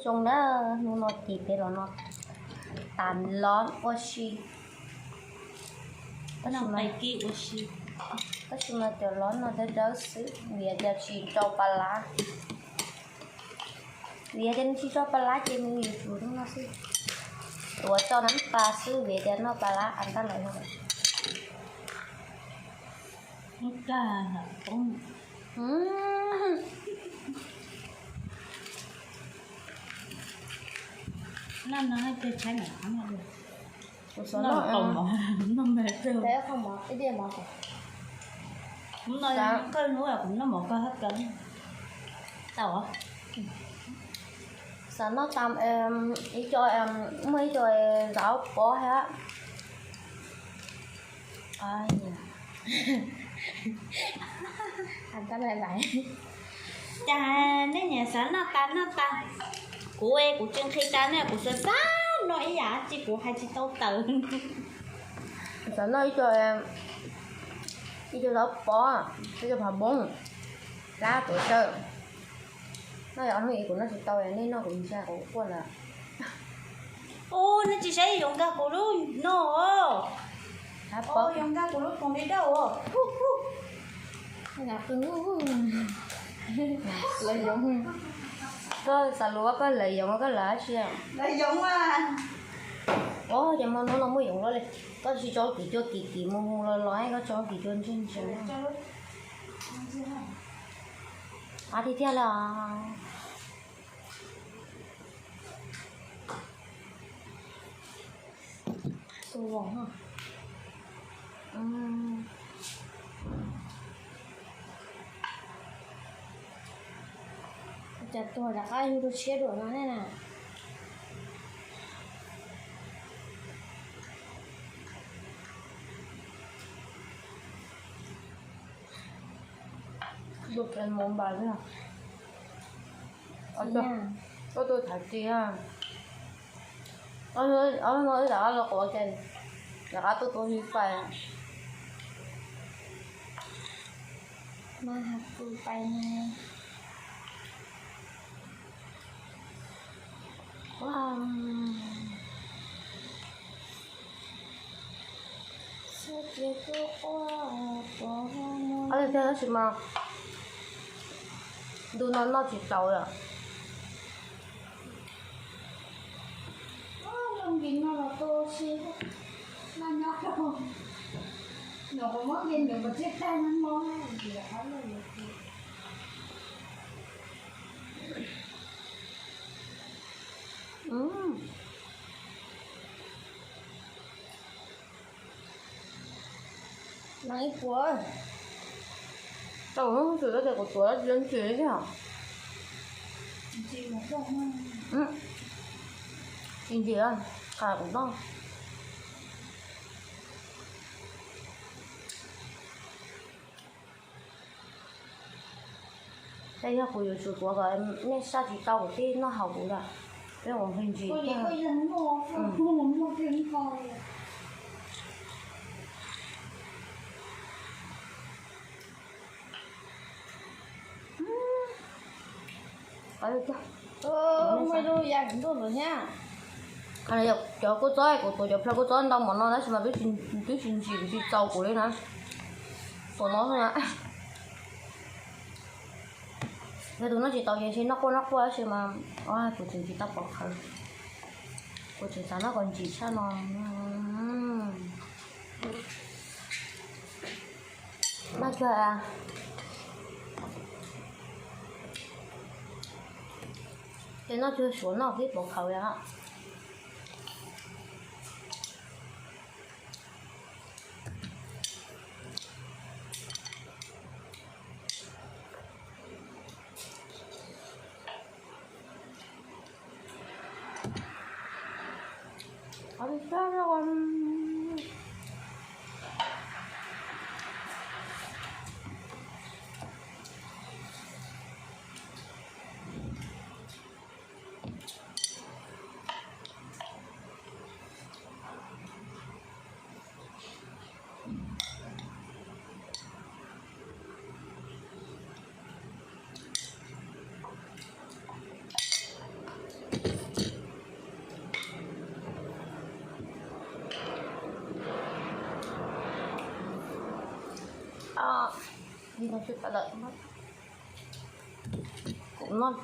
Zoo na, hnub no ces peb los noj tas los ua si. Tab sis mas cov los noj dawb dawb xwb vim tias tsis rau pas lab. Vim tias nws tsis rau pas lab ces nws yuav tsum noj xwb. Tuav tso nab pas xwb vim tias noj pas lab av tab lawm. Kuv xav noj, kuv noj mov kawg hab kawg. Tau, xav noj tas ib co, muaj ib co zaub pov thiab. Cas nej nyiam xav noj tas noj tas. Kuv, kuv tsis nqhis tas ne, kuv xav xav noj ib yam tsi kuv hais tsis tau tawm. Xav noj ib co, ib co zaub pov, ib co phav npoob, lab tuav tsawb. Noj yog ob hnub ib kuv noj tsis tau, nej noj kuv ntsia kuv quaj lawm. Ub, nej tsis saib yuav nkag kuv lub no. Yuav nkag kuv lub poom li dauj. Lawv yoov, koj xav lus koj lawv yoov koj lawv dab tsi? Lawv yoov. Ub, ces hmo no no muaj yoov luaj li. Koj tsis tso kim cua kim kim mus mus los los, koj tso kim cua ntse ntse. Qab tiag tiag li os. Cas tuag rov qab yug rau tshiab dua no ne na. Koj tuaj thaiv ti, ob hnub no wb rov qab los quav ces rov qab tuaj tua hib pais. Ob tug thiab tab sis mas ntu no noj tsis tau lawm. Mas ib puas tau hnub twg tias kuv tuav tsis ntsis thiab. Tsis ntsim, qas kuv noj. Ces yog kuv yuav tsum tuav kom nej saj tsis tau kuv thiaj noj haus kuv lawm. Peb ua nqi ntsis thiab. Cov kua txob, kuv tuav cov plhaw kua txob ntau mov no tab sis mas twb tsis ntsim, kuv tsis txaus kuv li na. Tuav no xwb na. Yog tus noj tsis tau ces ntshe noj quaj noj quaj tab sis mas kuv tseem tsis tau pov khawv. Kuv tseem xav noj kom ntsim tshaj no. Noj cuag, ces noj cuag suav noj pib pov khawv os. Ib no twb tag lawm, kuv noj